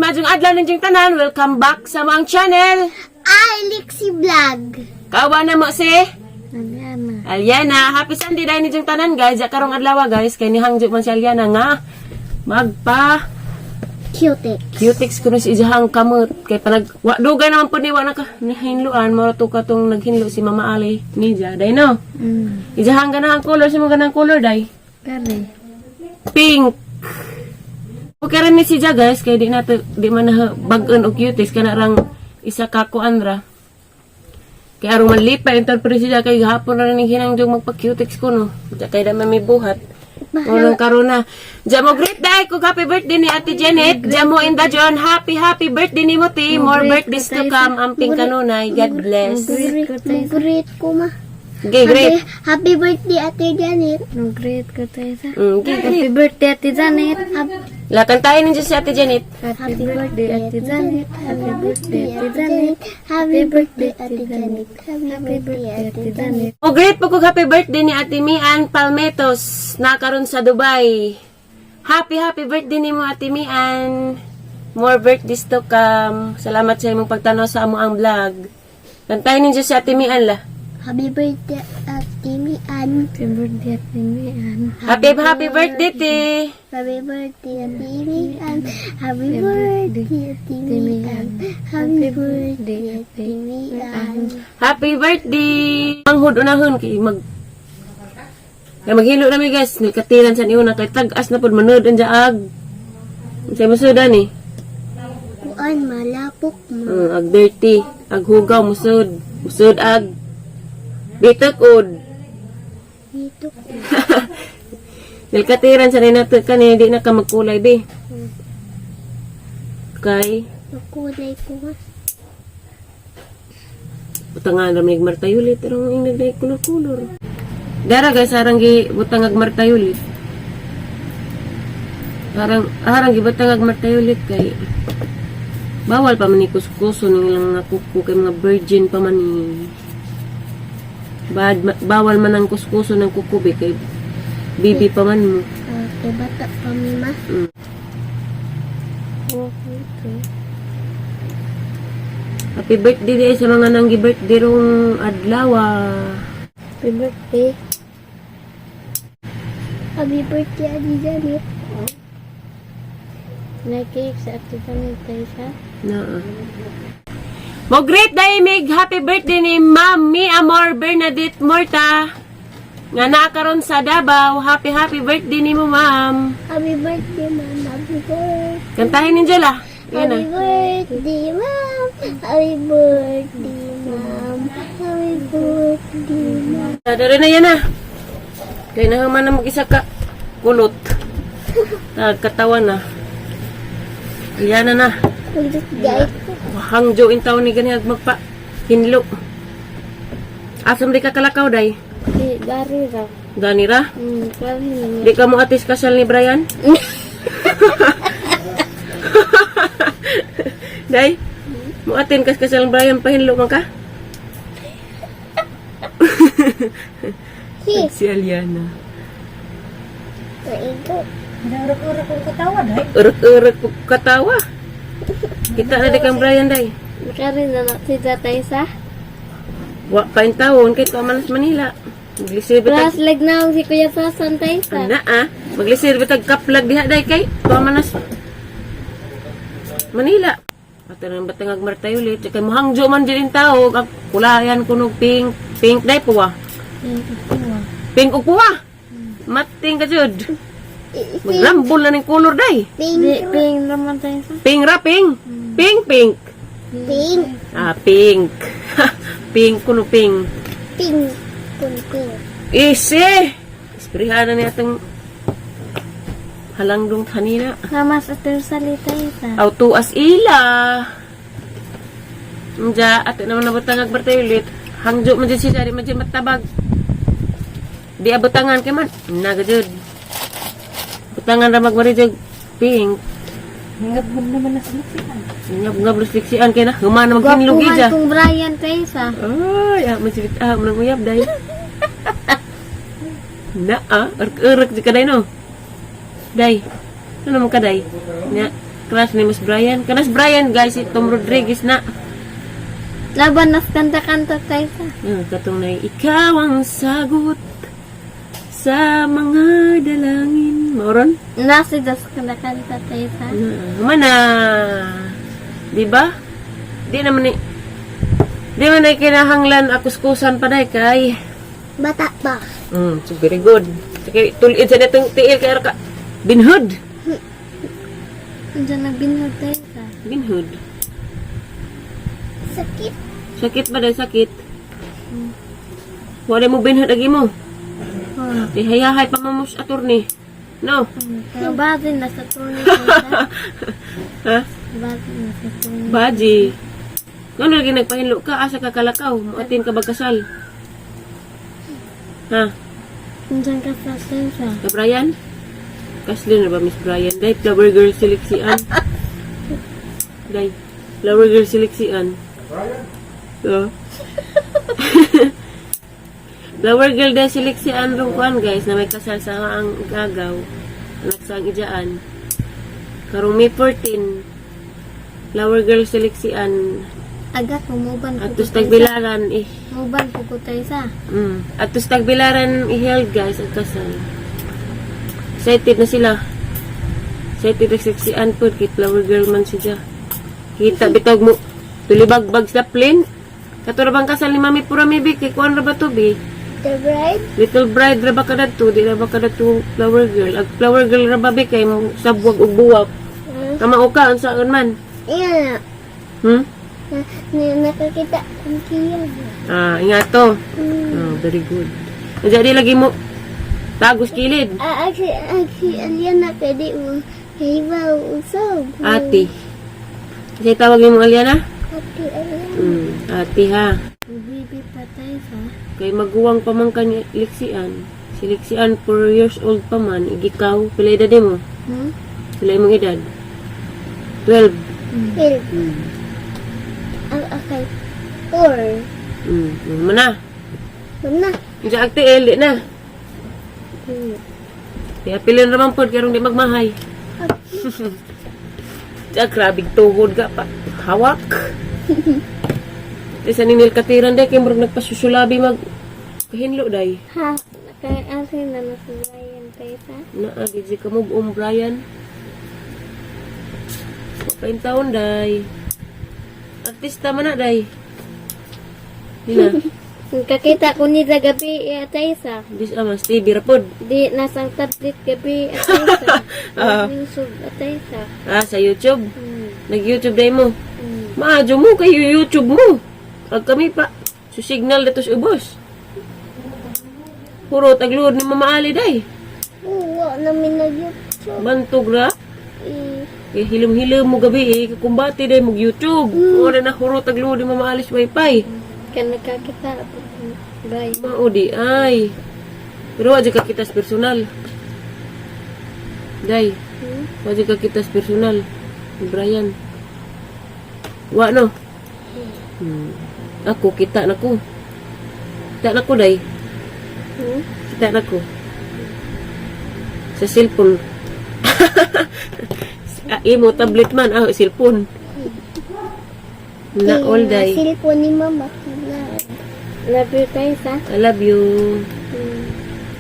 Maayong adlaw ninyong tanan. Welcome back sa among channel. Ay, Lixie Vlog. Kawa na mo si Aliana. Aliana. Happy Sunday dahil ninyong tanan, guys. Ja karong adlaw, guys, kay nihangyo man si Aliana nga magpa Cute. Cutix kuno si ijahang kamot kay panag wa dugay naman pud ni wa na ka nihinluan mo to katong naghinlo si Mama Ali nija day no. Ijahang ganahang color si mo ganahang color day. Kare. Pink. Okay ra ni si Ja, guys, kay di na to, di man na bag-on og cuties kana rang isa ka kuan ra. Kay aron manlipay inton pero si Ja kay gahapon ra ning hinangjog magpa-cutex kuno. Ja kay da man may buhat. Unang karon na. Ja mo greet dai ko happy birthday ni Ate Janet. Ja mo inda John, happy happy birthday ni mo ti. More birthdays to come. Amping kanunay. God bless. Mag-greet ko ma. Okay, great. Happy birthday, Ate Janet. Mag-greet ko tayo sa. Okay, great. Happy birthday, Ate Janet. Happy, Lakantahin ninyo si Ate Janet. Happy birthday, Ate Janet. Happy birthday, Ate Janet. Happy birthday, Ate Janet. Happy birthday, Ate Janet. O great po kog happy birthday ni Ate Mian Palmetos na karon sa Dubai. Happy happy birthday nimo, Ate Mian. More birthdays to come. Salamat sa imong pagtanaw sa amo ang vlog. Kantahin ninyo si Ate Mian la. Happy birthday, Ate Mian. Happy birthday, Ate Mian. Happy happy birthday, ti. Happy birthday, Ate Mian. Happy birthday, Ate Mian. Happy birthday, Ate Mian. Happy birthday. Manghud unahon kay mag Kay maghilo na mi, guys, nikatilan sa niuna kay tag-as na pud manud ang jaag. Unsay masudan ni? Kuan, malapok mo. Ag dirty, ag hugaw musod, musod ag bitak ud. Dito ko. Nilkatiran sa nato kani di na ka magkulay be. Kay Makulay ko nga. butangan ra mig martayulit pero ang ingag kulor-kulor. Dara guys, arang gi butang ag martayulit. Arang arang gi butang ag martayulit kay bawal pa man ni kuskuso ning ilang mga kuko kay mga virgin pa man ni. Bad, bawal man ang kuskuso ng kuko be kay bibi pa man mo. Okay, bata pa mi ma. Okay. Happy birthday day sa mga nanggi birthday rong adlaw. Happy birthday. Happy birthday, Ate Janet. Na-cake sa Ate Janet tayo sa. Na. Mo great day mig happy birthday ni Ma'am Mi Amor Bernadette Morta. Nga naa karon sa Davao. Happy happy birthday nimo, ma'am. Happy birthday, ma'am. Happy birthday. Kantahin ninyo la. Yan Happy na. birthday, ma'am. Happy birthday, ma'am. Happy birthday, ma'am. Dere na yan na. Kay na man na mag-isa ka kulot. Nagkatawa na. Yan na na. Guys, Hangjo in taon ni gani ag magpa hinlo. Asam di ka kalakaw day? Di, dari raw. Gani ra? Kami Di ka mo atis kasal ni Brian? Day? Mo atin kas kasal ni Brian pahinlo man ka? Si, Si Aliana. naigo. Urek-urek po katawa. Kita na di kang Brian day. Makarin na na si Tatay sa. Wa pa in taon kay tuwa man sa Manila. Maglisir bitag Plus, lag na si Kuya Sasan tayo sa. Ana ah, maglisir bitag kaplag diha day kay tuwa man sa Manila. Ato nang batang agmartay ulit. Kay muhangjo man din tao, ang kulayan kunog pink, pink day puwa. Pink og puwa. Mating ka jud. Maglambol na ning color day. Pink. Pink naman tayo sa. Pink ra pink. Pink pink. Pink. Ah, pink. Pink kuno pink. Pink. Pink. Pink. Isi. Isprihan na niya itong halangdong kanina. Namas at yung salita isa. Aw tuas ila. Nja, ato naman nabutang agbartay ulit. Hangjo man dyan siya, di man dyan matabag. Di abutangan kay man. Naga jud. Butangan ra magmarijag pink. Ngab naman na sila. Ngab ngab liksian kay na. Humana maghinlog Gwapuhan ija. kong Brian tayo sa. Ay, ah, masibit ah, manang uyab day. Na ah, urek-urek di ka day no. Day. Ano naman ka day? Na. Crush ni Miss Brian. Kanas Brian guys, si Tom Rodriguez na. Laban nas kanta-kanta tayo sa. Katong na ikaw ang sagot sa mga dalangin. Mauron? Nasa das kanta-kanta tayo sa. Mana. Di ba? Di naman ni Di man ay kinahanglan akuskusan pa day kay. Bata pa. So very good. Sige, tulid sa natong tiil kay ka. Binhod. Diyan nagbinhod tayo sa. Binhod. Sakit. Sakit ba day sakit? Wala mo binhod agi mo. Oh. Di hayahay pa mo attorney. No. Pero bazi nasa tunay tayo sa. Ha? Bazi nasa tunay. Baji. Kung lagi nagpahinlo ka, asa ka kalakaw, muatin ka bagkasal. Ha? Diyan ka sa tayo sa. Ka Brian? Kaslin na ba Miss Brian? Day, flower girl siliksian. Day, flower girl siliksian. Brian? So. Flower girl day siliksian rong kuan guys na may kasal sa ang gagaw. Anak sa ang ijaan. Karong May 14, flower girl siliksian. Aga, kumuban ko Atos tayo sa. tagbilaran eh. Muban ko tayo sa. Atos tagbilaran i-held guys ang kasal. Excited na sila. Excited na siksian po kay flower girl man siya. Kita bitog mo tulibagbag sa plane. Kato ra bang kasal ni Mami Pura Mibi kay kuan ra ba to bi? The bride? Little bride ra ba kada to? Di ra ba kada to flower girl? Ag flower girl ra ba bi kay mo sabwag og buwak. Kamao ka unsaon man? Iya. Na, nakakita ang kiyan. Ah, ingat to. Oh, very good. Jadi lagi mo tagos kilid. Ah, actually, actually, Aliana, pwede mo. Kaya usog. Ate. Kasi tawag mo Aliana? Ate Aliana. Ate ha. Bibi patay sa. Kay maguwang pa man kani Lixian. Si Lixian 4 years old pa man, igikaw pila edad mo? Pila imong edad? 12. 12. Ang akay 4. Man na. Mana? Unsa ang TL di na. Di apilin ra man pod karong di magmahay. Diya, grabing tuhod ka pa. Hawak. Di sa ninil katiran day, kay murag nagpasusulabi mag kahinlo day. Ha? Kay asin na nasa Brian tayo sa. Naa, di ka mo buong Brian. Kain taon, day. Artista man na, day. Di na. Kakita ko ni sa gabi atay sa. Dis ama, TV rapod. Di nasang tablet gabi atay sa. Ah. YouTube atay sa. Ah, sa YouTube. Nag-YouTube day mo. Maadyo mo, kayo YouTube mo. Pag kami pa, susignal dito sa ubos. Puro tagluod ni Mama Ali, day. Oo, namin nag-YouTube. Bantog ra. Eh, Kaya hilom-hilom mo gabi eh, kukumbate day mag YouTube. Wala na huro tagluod ni Mama Alice wifi. Kaya nakakita. Bye. Mao di ay. Pero wa jud ka kitas personal. Day, wa jud ka kitas personal. Ni Brian. Wa no. Ako kita na ko. Kita na ko day. Kita na ko. Sa cellphone. Ah, imo tablet man ah cellphone. Na all day. Cellphone ni Mama. Love you tayo sa. I love you.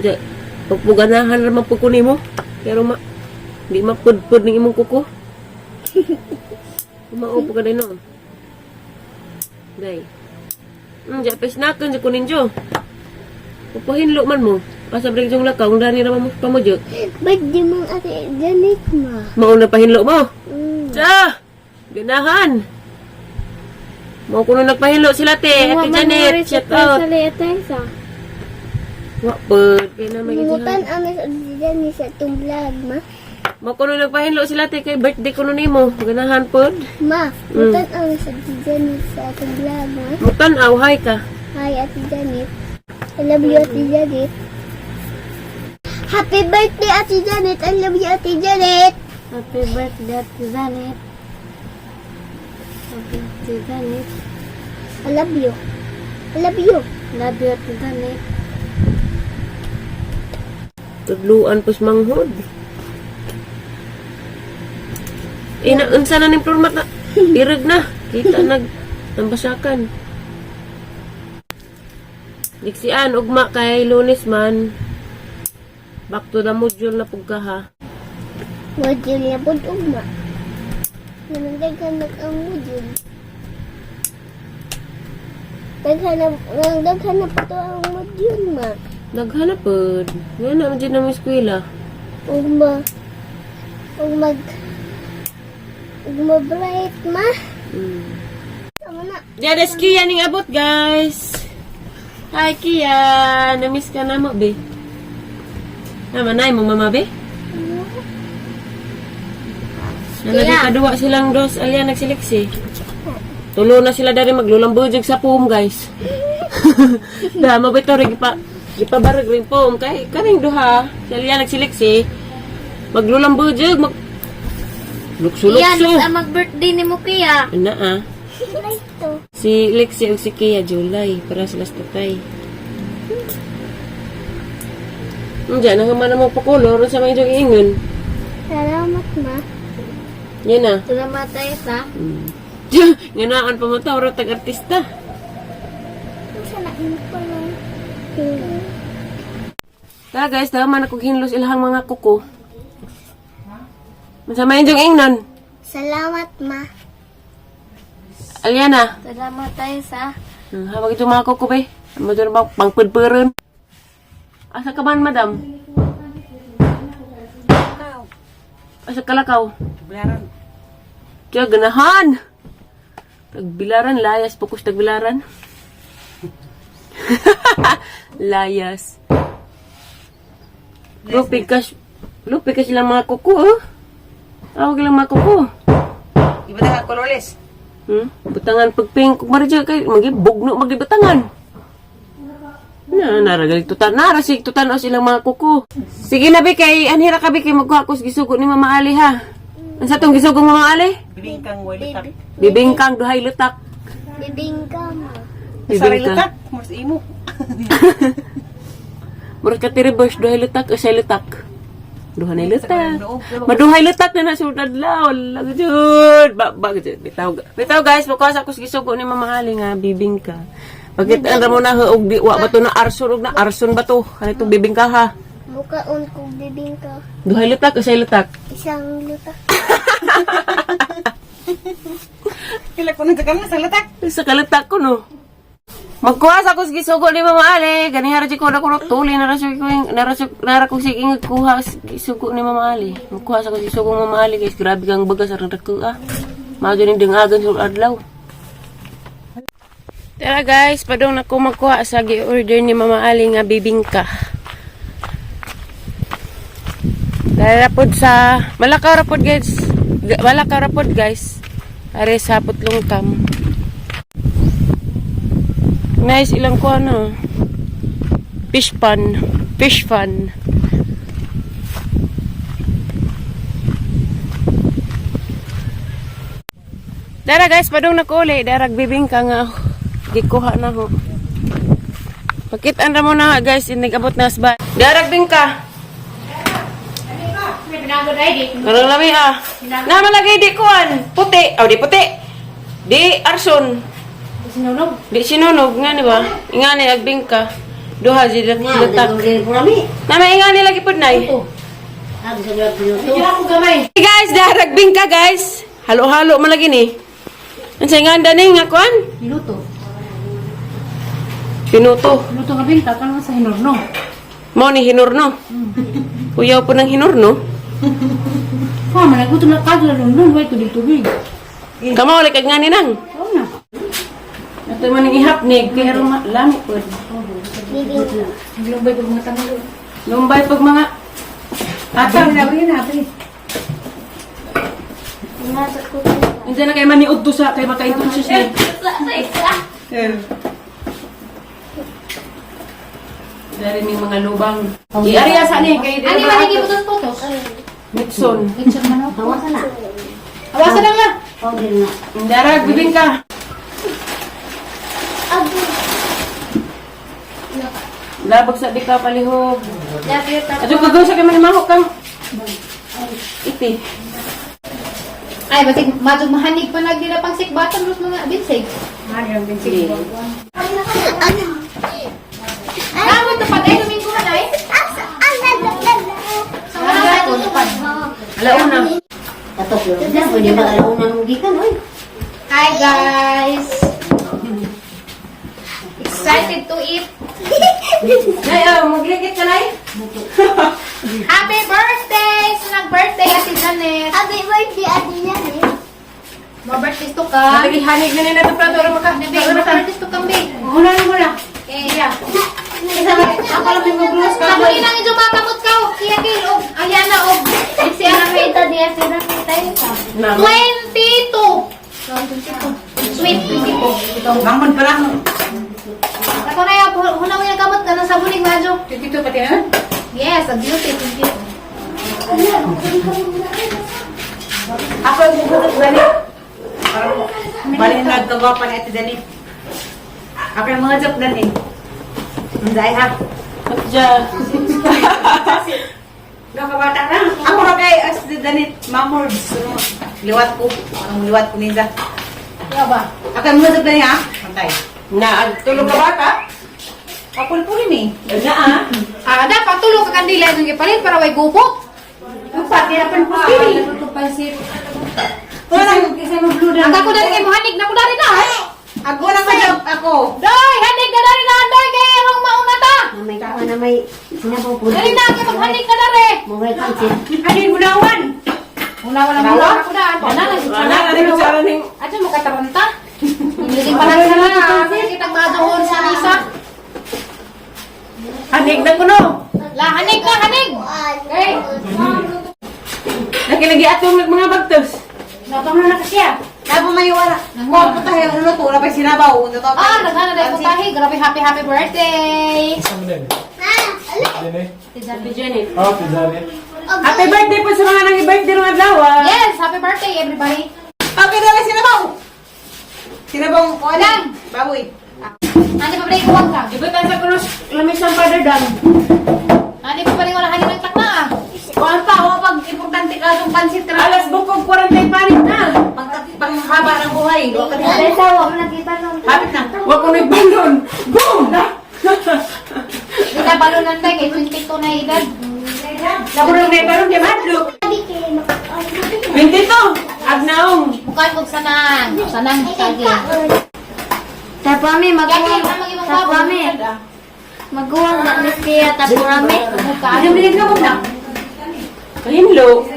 Ja, pagpuganahan ra man pud ko nimo. Pero ma di mapudpud ning imong kuko. Mao po ka din no. Day. Ja pesnakan sa kuninjo. Pupahinlo man mo. Asa break jong lakaw, dani ra man mo pamudyo. Birthday mong ate Janet ma. Mao na pahinlo mo. Mm. Ja! Ganahan. Mao kuno nagpahinlo sila te, Ate Janet, shout out. Wa pud kay na may Mungutan ang ate Janet sa itong vlog ma. Mao kuno nagpahinlo sila te kay birthday kuno nimo. Ganahan pod. Ma, mungutan ang ate Janet sa itong vlog ma. Mutan-aw hay ka. Hi Ate Janet. I love you Ate Janet. Happy birthday Ate Janet. I love you Ate Janet. Happy birthday Ate Janet. Happy birthday Janet. I love you. I love you. Love you Ate Janet. Tudluan pos manghod. Ina, unsa na ning floor mat na? Irag na. Kita nag tambasakan. Liksian, ugma kay Lunes man. Back to the module na pug ka ha. Module na pud ugma. Naman daghan na ang module. Daghan na po to ang module ma. Naghanap pod. Nga na man dyan na mo eskwela. Ugma. Ug mag ugma bright ma. Tama na. Diyan is Kia ning abot, guys. Hi, Kia. Namiss ka na mo, be. Naman mo, mama, be? Na nagkaduwa silang dos. Alya, nagsiliksi. Tulo na sila dari maglulambujig sa poom, guys. Da, mabito rin gipa gipabarag rin poom kay kaning duha. Si Alya nagsiliksi. Maglulambujig mag lukso-lukso. mag-birthday ni mo Kia. Ana ah. Like to. Si Lexi ug si Kia July para sila sa tatay. Diyan, ang man mo pakulor sa mga inyong ingon. Salamat ma. Yan na. Salamat tayo sa. Diyan, nganaan pa mo ta, oro tag-artista. Sana ko lang. Tara guys, dama na kog hinlos ilahang mga kuko. Unsa may inyong ingnon? Salamat ma. Aliana. Salamat tayo sa. Hawag ito mga kuko be. Mo dyan ba pangpudpuron? Asa ka man, madam? Asa kalakaw? Bilaran. Kaya ganahan. Tagbilaran, layas. Pokus tagbilaran. Layas. Lupi kas, lupi ka silang mga kuko, oh. Awag ilang mga kuko. Iba na ka colorless. Butangan pagping kung maradya kay magibugno magibutangan. Na naragalig tutan nara sig tutan o silang mga kuko. Sige na bi kay anhira ka bi kay magkuha ko sa gisugo ni Mama Ali ha. Unsa tong gisugo Mama Ali? Bibingkang way lutak. Bibingkang duhay lutak. Bibingka ma. Sari Bibingka. lutak. Murs imo. Murag ka tiri bush duhay lutak usay lutak. Duha na lutak. Maduhay lutak na na sud adlaw. Wala jud. Ba ba jud. Bitaw. Bitaw guys, magkuha sa ko sa gisugo ni Mama Ali nga bibingka. Pagkita ra mo na og di wa ba to na arson og na arson ba to? Ano itong bibingka ha? Mukaon ko bibingka. Duhay lutak usay lutak. Isang lutak. Pila ko na sa sa lutak. Sa kalutak ko no. Magkuha sa ko sa gisugo ni Mama Ali. Ganiha ra jud ko na ko tuli na ra siya ko na ra siya na ra ko sige kuha sa gisugo ni Mama Ali. Magkuha sa ko sa gisugo ni Mama Ali guys. Grabe kang baga sa ragko ah. Mao jud ning dingagan sa adlaw. Tara guys, padung na ko magkuha sa gi-order ni Mama Ali nga bibingka. Dara pod sa Malakaw ra pod guys. Malakaw ra pod guys. Are sa Putlong Kam. Nice ilang ko ano. Fish pan. Fish pan. Dara guys, padung na ko uli. Darag bibingka nga. Gikuha na ho. Pakitaan ra mo na guys, inigabot na sa Darag bingka. Karang lami ah. Na malagay di kuan. Puti. Aw di puti. Di arson. Sinunog. Di sinunog nga ni ba? Nga ni agbingka. Duha di lutak. Na may nga ni lagi pud nay. Kaya ako gamay. Hey guys, darag bingka guys. Halo-halo man lagi ni. Unsay nga ni nga kuan? Niluto. Pinuto. Niluto nga bingka kanon sa hinorno. Mao ni hinurno. Kuyaw po ng hinurno. Pa man nagutom na kadto na nun way tubig tubig. Kamo ulit kag nga ni nang. Oo na. Ato man ning ihapnig kay aron lami pud. Bibingka. Naglumbay ko mga tango. Lumbay pag mga Atang na rin natin. Nasa ko. Unsa na kay maniud to sa kay makainton siya. Dari ning mga lubang. Iariya sa ni kay Ani man lagi putos-putos. Mitson. Picture man ako. Awasan na. Awasan na nga. Darag bibingka. Abu. Labag sa di ka palihog. Dapat Ato kagaw sa kay manimahok kang iti. Ay, basig madug mahanig pa nagdila pang sikbatan ros mga binsig. Sige. Namo to pag ay Domingo man ay. Sa wala ko tupad. Alauna. Katok yun. Pwede ba alauna nung gikan, oy? Hi guys. Excited to eat. Nay, oh, maglikit ka, Nay. Happy birthday! Sa nag-birthday Ate Janet. Happy birthday, Ate Janet. More birthdays to come. Hanig na nila ito plato. Maka. Babe, more birthdays to come, babe. Hula na hula. Okay, yeah. Ako lang may magluwas ka. Sa lang yung makamot ka. oh. Kiya kay og Ayana og si Ana Kita niya, pinakita yun. 22. Sweet 22. Mamon pa lang. Ako na yung huna mo yung kamot ka na sa bulig medyo. 22 pati na? Yes, a beauty 22. Ako ang bubutot dali. Parang bali nagkagawa pa ni Ate Dali. Ako yung mga joke dali. Ang ha. Atja. Nakabata na. Ako ra kay as the Danit Mamords. Liwat ko. Anong liwat ko ninja. Iya ba? Ako yung mga joke dali ha. Pantay. Na, tulog ka bata? Kapul-puli ni. Na, ah. Ah, dapat tulo ka kandila yung gipalit para way gubot. Yung pati na pulpuli. Wala. Ang ako dali kay mohanig na ko dali na. eh. Ako lang ka joke ako. Doy, hanig na dali na doy kay erong mauna ta. May kuha na may sinabaw po. Dali na kay maghanig na dali. Mobile pansit. Ano yung gunawan? Una wala mo ako daan. Wala na si Wala na rin sa ning Adyo mo kataranta. Hindi pa lang sa na. Kitang madohon sa misa. Hanig na kuno. La hanig na hanig. Okay. Nakilagi atong nag mga bagtos. Natong na na siya. Labo may wala. Kuha po tayo. Ano to? Wala pa yung sinabaw. Ano to? Ah, naghana dahil putahe. Grabe, happy happy birthday. Ate Janet. Happy Janet. Happy birthday po sa mga nang-birthday rong adlaw. Ah. Yes, happy birthday everybody. Okay na lang sinabaw. Sinabaw ko Lang. lang. Baboy. Ano pa ba yung kuwang ka? Ibutan sa kunos lamisang Father Dan. Ano pa ba yung wala hanin ng takna ah? Kuhan pa, o pag importante ka itong pansit ka. Alas bukog 40 parit na. Pang, panghaba ng buhay. Huwag ka Ay, sawa mo nagkibalon. Hapit na. Wa ko nagbalon. Boom! Na. Hindi na balunan tayo kay 22 na edad. Nakurang na balon kay madlok. 22. Agnaong. Mukhaan kog sanang. Sanang kagi. Tapami, Kaya maguwang. kay ang imong babo. Tapami, maguwang na ni siya. Tapurami. Mukhaan. na. Kahinlo.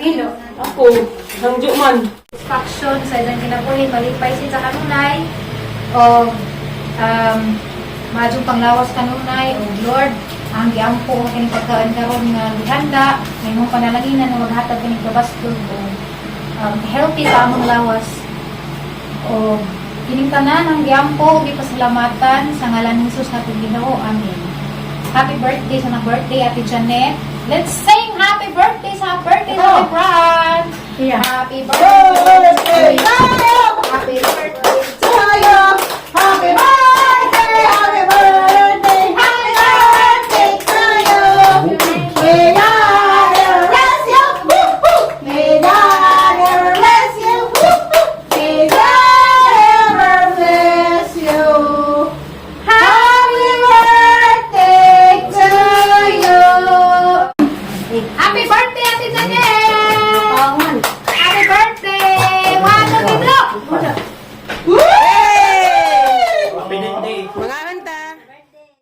Ako. Hangjo man. Satisfaction sa ilang kinabuhi malipay siya sa kanunay o maadjong panglawas kanunay o Lord ang giampo ang kining pagkaon karon nga gihanda may mong panalanginan nga maghatag kining kabastog o healthy sa among lawas o kining tanan ang giampo gipasalamatan sa ngalan ni Jesus natong Ginoo. Amen. Happy birthday sa nag-birthday Ate Janet. Let's sing happy birthday sa birthday sa Brad. Happy birthday. Happy birthday.